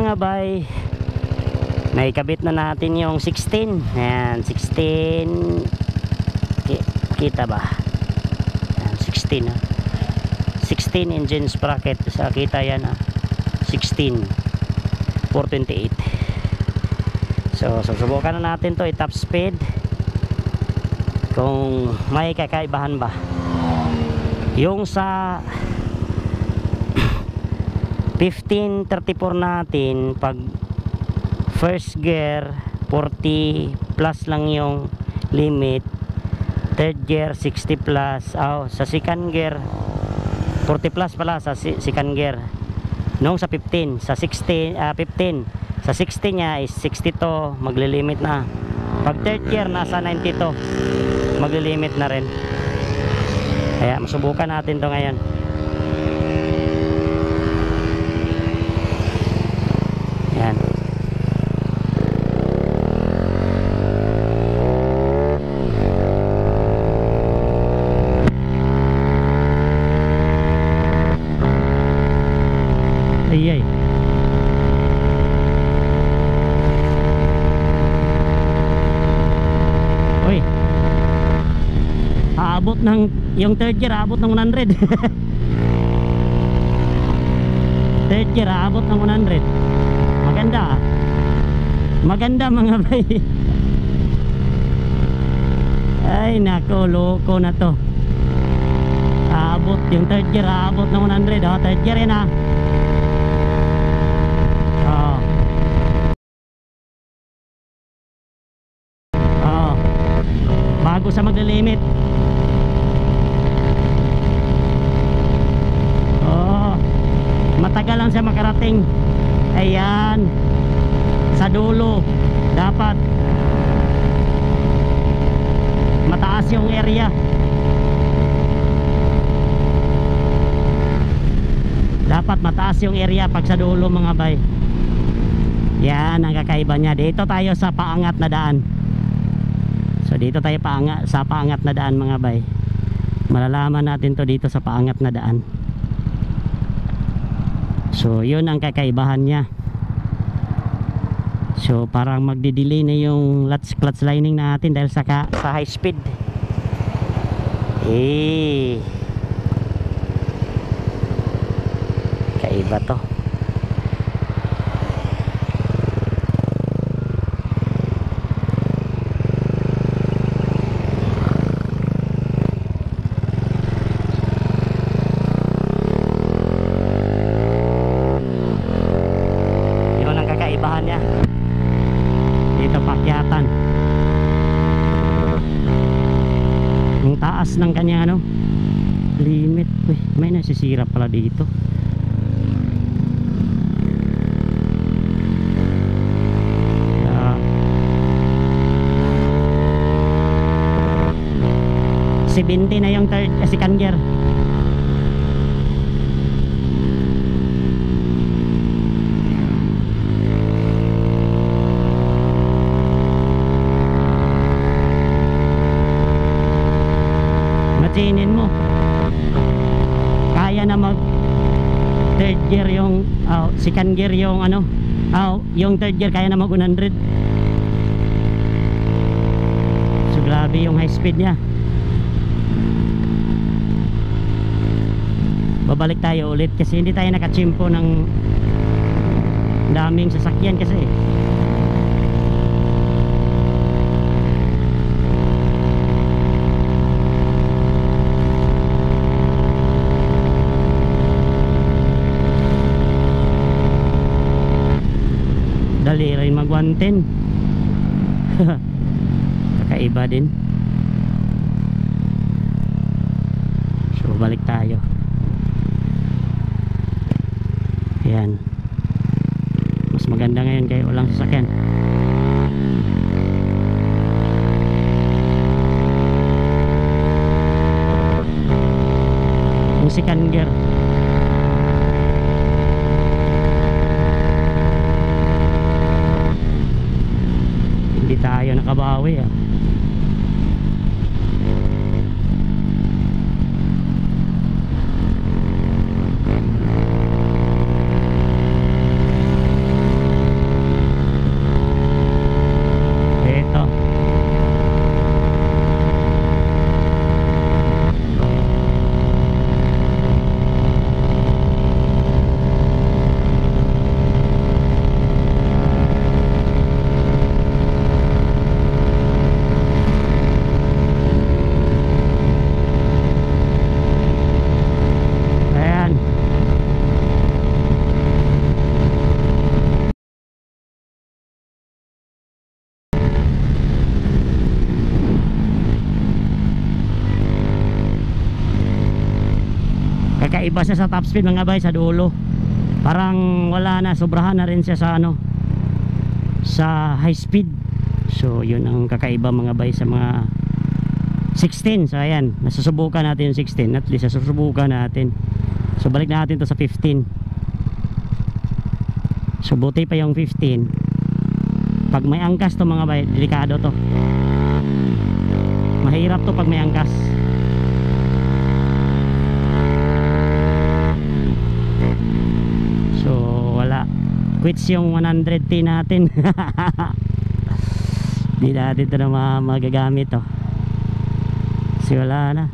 mga bay, may kabit na natin yung 16. Ayan, 16. Kita ba? Ayan, 16 ha? 16 engine sprocket. Sa kita yan ha? 16 428. So susubukan na natin to i-top speed kung may kakaibahan ba. Yung sa 1534 natin, pag first gear 40 plus lang yung limit, third gear 60 plus, sa second gear 40 plus pala sa second gear. Nung sa 15, sa 16, 15 sa 60 nya is 62, maglilimit na. Pag third gear nasa 92, maglilimit na rin. Kaya masubukan natin to ngayon. Yan. Ayay. Uy. Aabot ng yung third gear, aabot ng 100. Third gear, aabot ng 100. Maganda. Maganda mga bay. Ay nako, loko na to. Aabot yung third gear, aabot ng 100. Third gear yan ha. Bago sa maglilimit. Matagal lang siya makarating. Ayan, sa dulo dapat mataas yung area. Dapat mataas yung area pag sa dulo mga bay. Yan ang kakaiba niya. Dito tayo sa paangat na daan. So dito tayo sa paangat na daan mga bay. Malalaman natin to dito sa paangat na daan. So yun ang kakaibahan niya. So parang magdi-delay na yung clutch lining natin dahil sa high speed. Kaiba to. Niya dito pakyatan ang taas ng kanya limit. Uy, may nasisira pala dito. Si 20 na yung second gear. Imaginin mo, kaya na mag third gear yung second gear yung yung third gear kaya na mag 100. So grabe yung high speed niya. Babalik tayo ulit kasi hindi tayo nakachimpo ng daming sasakyan kasi dali rin mag 110. Kakaiba din. So balik tayo. Ayan, mas maganda ngayon kaya walang sasakyan. Yung second gear hindi tayo nakabawi kakaiba siya sa top speed mga bay, sa dulo. Parang wala na, sobrahan na rin siya sa ano, sa high speed. So yun ang kakaiba mga bay sa mga 16. So ayan, nasusubukan natin yung 16. At least nasusubukan natin. So balik natin to sa 15. So buti pa yung 15. Pag may angkas to mga bay, delikado to. Mahirap to pag may angkas. So wala, quits yung 100T natin. Di natin ito na magagamit to. Kasi wala na.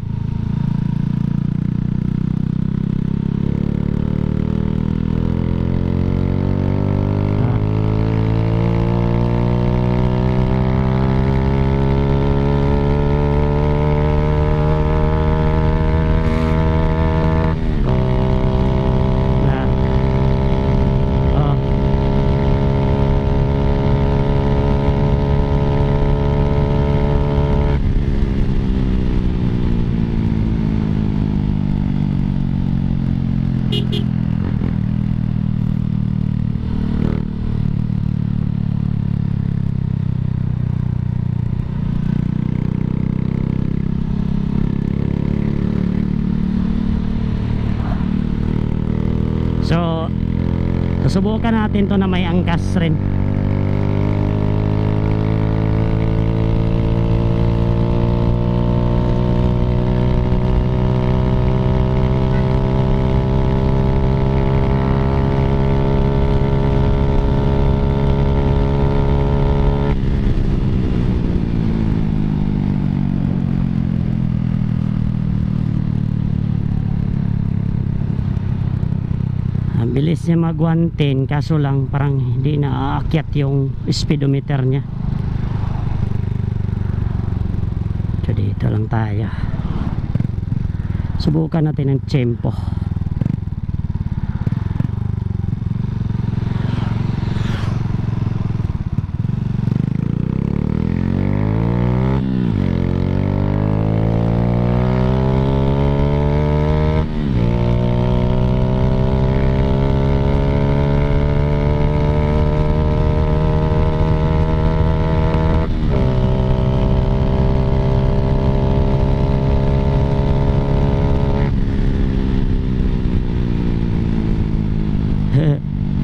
So susubukan natin to na may angkas rin. Bilis niya mag 110, kaso lang parang hindi na aakyat yung speedometer niya. So dito lang tayo, subukan natin ang tempo.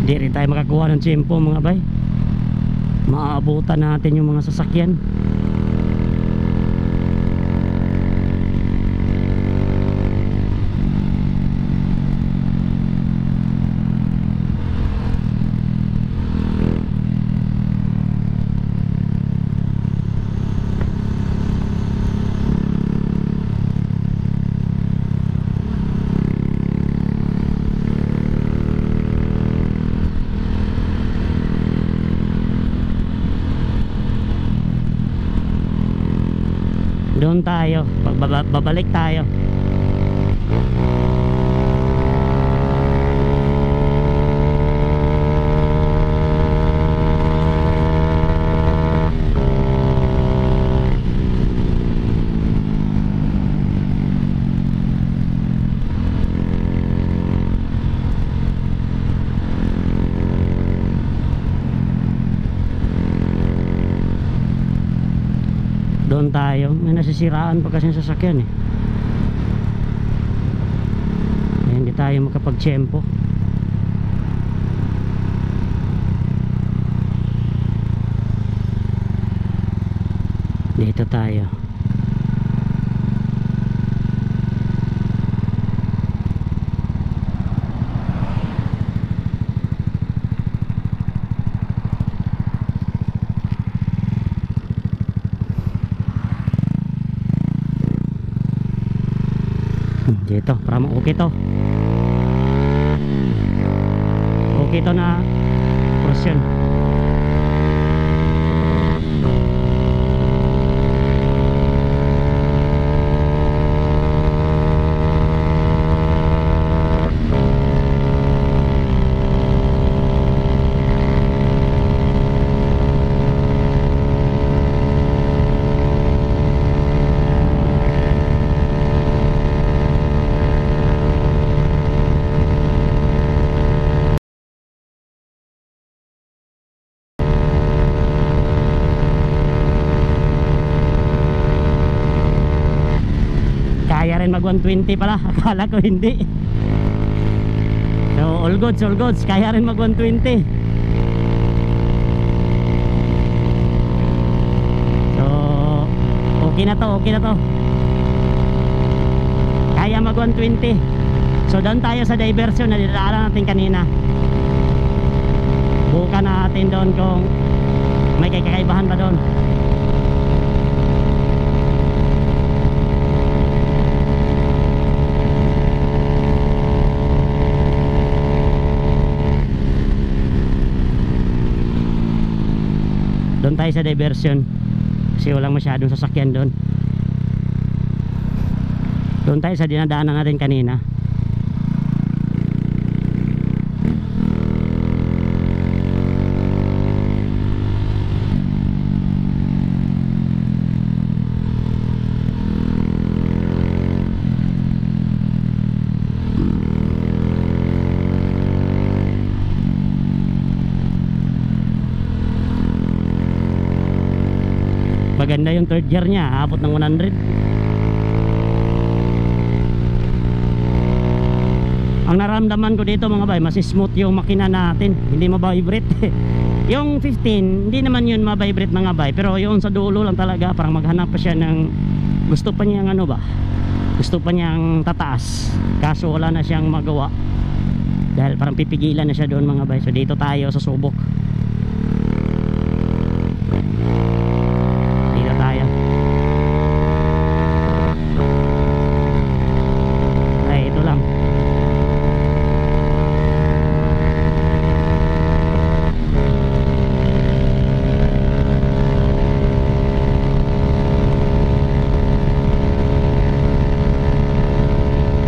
Hindi rin tayo makakuha ng tempo mga bay. Maaabutan natin yung mga sasakyan. Doon tayo, babalik tayo. Doon tayo, may nasisiraan pa kasi yung sasakyan eh. Hindi tayo makapag-tempo. Dito tayo. Dito, para okay to. Okay to na portion. rin mag 120 pala. Akala ko hindi. So all goods, kaya rin mag 120. So okay na to. Kaya mag 120. So doon tayo sa diversion na dinaanan natin kanina. Bukan natin doon kung may kakaibahan ba doon. Doon tayo sa diversion kasi walang masyadong sasakyan doon. Doon tayo sa dinadaanan natin kanina. Maganda yung third gear niya, abot ng 100. Ang naramdaman ko dito mga bay, mas smooth yung makina natin, hindi mabibrate. Yung 15, hindi naman yun mabibrate mga bay, pero yung sa dulo lang talaga, parang maghanap pa siya ng gusto pa niyang ano ba, gusto pa niyang tataas, kaso wala na siyang magawa dahil parang pipigilan na siya doon mga bay. So dito tayo sa subok.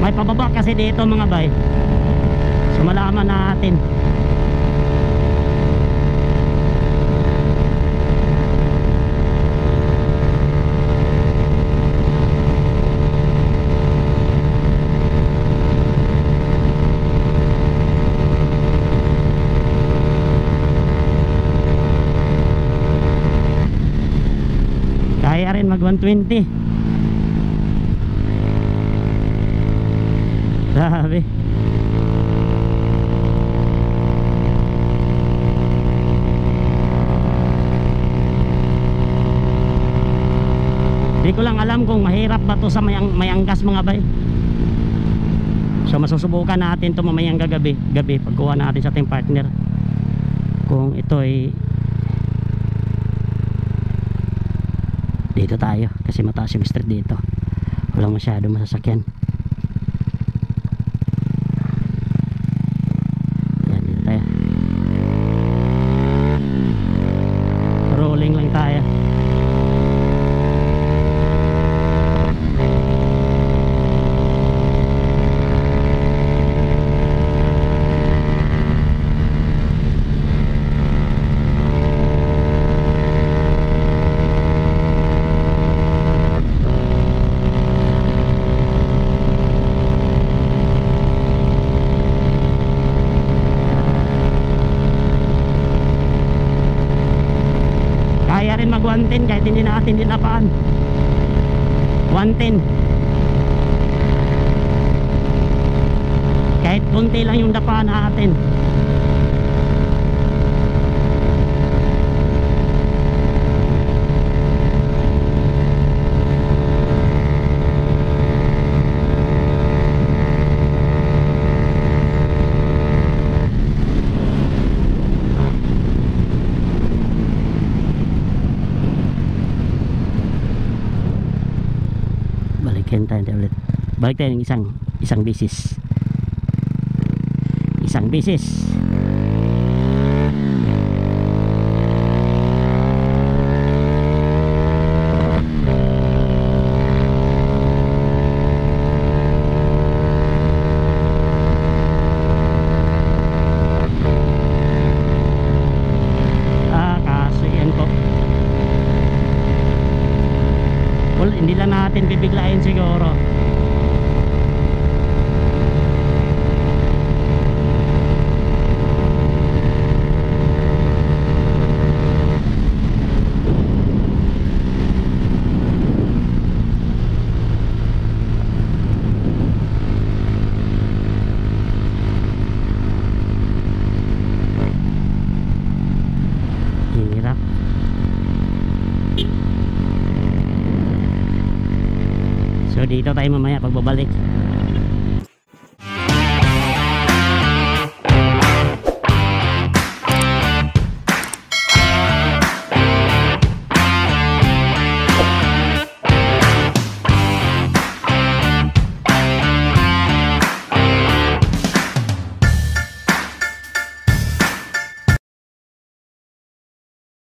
May pababa kasi dito mga bay, so malaman natin. Kaya rin mag 120. Grabe. Di ko lang alam kung mahirap ba to sa mayanggas mga bay. So masusubukan natin to mamayang gabi pagkuha natin sa ating partner kung ito ay dito tayo kasi mataas yung street dito, walang masyadong masasakyan. Rolling lang tayo. Kaya rin mag 110 kahit hindi natin dinapaan. 110 kahit konti lang yung dapaan natin. Balik tayo ng isang bisis. Kaso yan po. Well, hindi lang natin bibiglain siguro. dito tayo mamaya pagbabalik.